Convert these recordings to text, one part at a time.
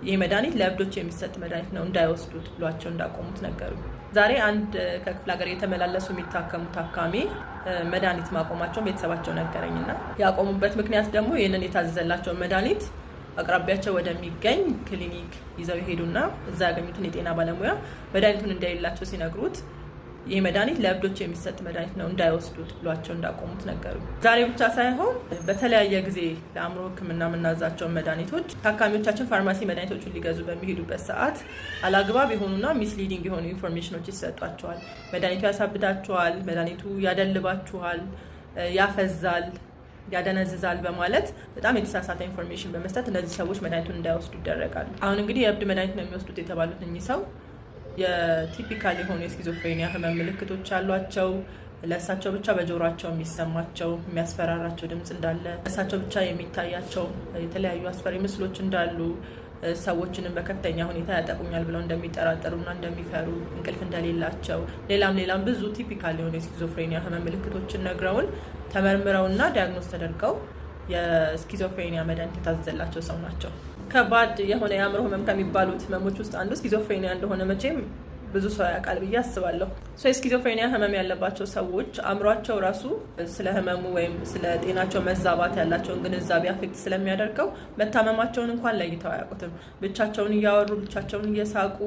ይህ መድኃኒት ለእብዶች የሚሰጥ መድኃኒት ነው፣ እንዳይወስዱት ብሏቸው እንዳቆሙት ነገሩ። ዛሬ አንድ ከክፍለ ሀገር የተመላለሱ የሚታከሙ ታካሚ መድኃኒት ማቆማቸውን ቤተሰባቸው ነገረኝና ያቆሙበት ምክንያት ደግሞ ይህንን የታዘዘላቸውን መድኃኒት አቅራቢያቸው ወደሚገኝ ክሊኒክ ይዘው ይሄዱና እዛ ያገኙትን የጤና ባለሙያ መድኃኒቱን እንደሌላቸው ሲነግሩት ይህ መድኃኒት ለእብዶች የሚሰጥ መድኃኒት ነው፣ እንዳይወስዱት ብሏቸው እንዳቆሙት ነገሩ። ዛሬ ብቻ ሳይሆን በተለያየ ጊዜ ለአእምሮ ሕክምና የምናዛቸውን መድኃኒቶች ታካሚዎቻችን ፋርማሲ መድኃኒቶቹን ሊገዙ በሚሄዱበት ሰዓት አላግባብ የሆኑና misleading የሆኑ information ኖች ይሰጧቸዋል። መድኃኒቱ ያሳብዳችኋል፣ መድኃኒቱ ያደልባችኋል፣ ያፈዛል፣ ያደነዝዛል በማለት በጣም የተሳሳተ information በመስጠት እነዚህ ሰዎች መድኃኒቱን እንዳይወስዱ ይደረጋሉ። አሁን እንግዲህ የእብድ መድኃኒት ነው የሚወስዱት የተባሉት እኚህ ሰው የ typical የሆኑ የ schizophrenia ህመም ምልክቶች ያሏቸው፣ ለእሳቸው ብቻ በጆሯቸው የሚሰማቸው የሚያስፈራራቸው ድምፅ እንዳለ፣ ለእሳቸው ብቻ የሚታያቸው የተለያዩ አስፈሪ ምስሎች እንዳሉ፣ ሰዎችንም በከፍተኛ ሁኔታ ያጠቁኛል ብለው እንደሚጠራጠሩና እንደሚፈሩ፣ እንቅልፍ እንደሌላቸው፣ ሌላም ሌላም ብዙ typical የሆኑ የ schizophrenia ህመም ምልክቶችን ነግረውን ተመርምረውና diagnose ተደርገው የ schizophrenia መድኃኒት የታዘዘላቸው ሰው ናቸው። ከባድ የሆነ የአእምሮ ህመም ከሚባሉት ህመሞች ውስጥ አንዱ schizophrenia እንደሆነ መቼም ብዙ ሰው ያውቃል ብዬ አስባለሁ። የ schizophrenia ህመም ያለባቸው ሰዎች አእምሯቸው ራሱ ስለ ህመሙ ወይም ስለ ጤናቸው መዛባት ያላቸውን ግንዛቤ affect ስለሚያደርገው መታመማቸውን እንኳን ለይተው አያውቁትም። ብቻቸውን እያወሩ፣ ብቻቸውን እየሳቁ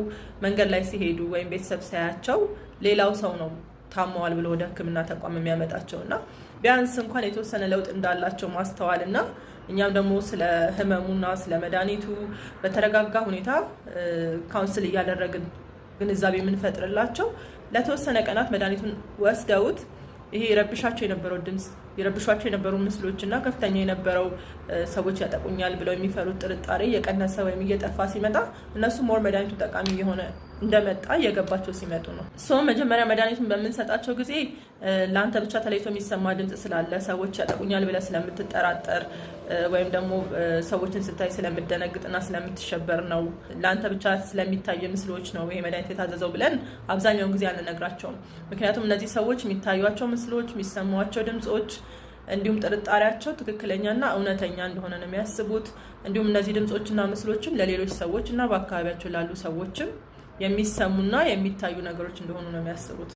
መንገድ ላይ ሲሄዱ ወይም ቤተሰብ ሳያቸው ሌላው ሰው ነው ታመዋል ብሎ ወደ ሕክምና ተቋም የሚያመጣቸው። እና ቢያንስ እንኳን የተወሰነ ለውጥ እንዳላቸው ማስተዋል እና እኛም ደግሞ ስለ ህመሙና ስለ መድኃኒቱ በተረጋጋ ሁኔታ counsel እያደረግን ግንዛቤ የምንፈጥርላቸው ለተወሰነ ቀናት መድኃኒቱን ወስደውት ይሄ የረብሻቸው የነበረው ድምፅ፣ የረብሿቸው የነበሩ ምስሎች እና ከፍተኛ የነበረው ሰዎች ያጠቁኛል ብለው የሚፈሩት ጥርጣሬ እየቀነሰ ወይም እየጠፋ ሲመጣ እነሱ more መድኃኒቱ ጠቃሚ እየሆነ እንደመጣ እየገባቸው ሲመጡ ነው። So መጀመሪያ መድኃኒቱን በምንሰጣቸው ጊዜ ለአንተ ብቻ ተለይቶ የሚሰማ ድምፅ ስላለ፣ ሰዎች ያጠቁኛል ብለህ ስለምትጠራጠር ወይም ደግሞ ሰዎችን ስታይ ስለምትደነግጥና ስለምትሸበር ነው፣ ለአንተ ብቻ ስለሚታይ ምስሎች ነው ይሄ መድኃኒት የታዘዘው ብለን አብዛኛውን ጊዜ አንነግራቸውም። ምክንያቱም እነዚህ ሰዎች የሚታዩቸው ምስሎች፣ የሚሰሟቸው ድምፆች እንዲሁም ጥርጣሬያቸው ትክክለኛና እውነተኛ እንደሆነ ነው የሚያስቡት። እንዲሁም እነዚህ ድምፆችና ምስሎችም ለሌሎች ሰዎች እና በአካባቢያቸው ላሉ ሰዎችም የሚሰሙና የሚታዩ ነገሮች እንደሆኑ ነው የሚያስቡት።